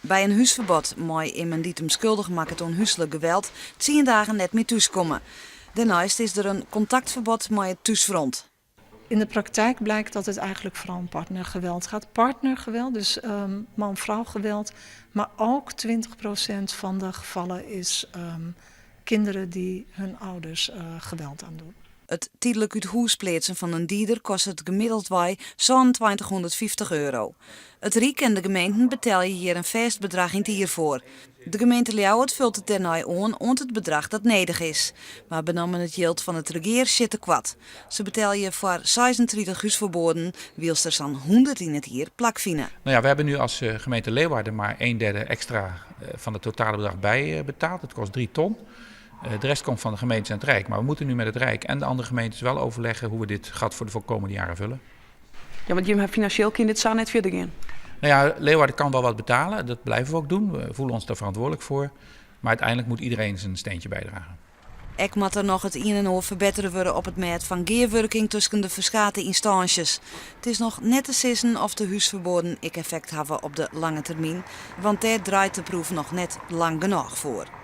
By in húsferbod mei immen dy't him skuldich makket oan húslik geweld tsien dagen net mear thúskomme. Dêrneist is der in kontaktferbod mei it thúsfront. In de praktijk blijkt dat het eigenlijk vooral om partnergeweld gaat. Partnergeweld, dus man-vrouw geweld. Maar ook 20% van de gevallen is kinderen die hun ouders geweld aandoen. It tydlik út hûs pleatsen fan in dieder kostet gemiddeldwei 2750 euro. It Ryk en de gemeenten betelje hjir in fêst bedrach yn 't jier foar. De gemeente Ljouwert fult it dêrnei oan oant it bedrach dat nedich is. Mar benammen it jild fan it regear sjit tekoart. Se betelje foar 36 húsferboaden, wylst der sa'n 100 yn it jier plakfine. Nou ja, we hebben nu als eh, gemeente Leeuwarden maar een derde extra eh, van het totale bedrag bijbetaald. Het kost 3 ton. De rest komt van de gemeentes en het Rijk. Maar we moeten nu met het Rijk en de andere gemeentes wel overleggen hoe we dit gat voor de komende jaren vullen. Ja, want jim finansjeel kin dit sa net fierder gean. Nou ja, Leeuwarden kan wel wat betalen. Dat blijven we ook doen. We voelen ons daar verantwoordelijk voor. Maar uiteindelijk moet iedereen zijn steentje bijdragen. Ek moat der noch it ien en oar ferbettere wurde op it mêd fan gearwurking tusken de ferskate ynstânsjes. It is noch net te sizzen oft de húsferboaden ek effekt hawwe op de lange termyn, want dêr draait de proef noch net lang genôch foar.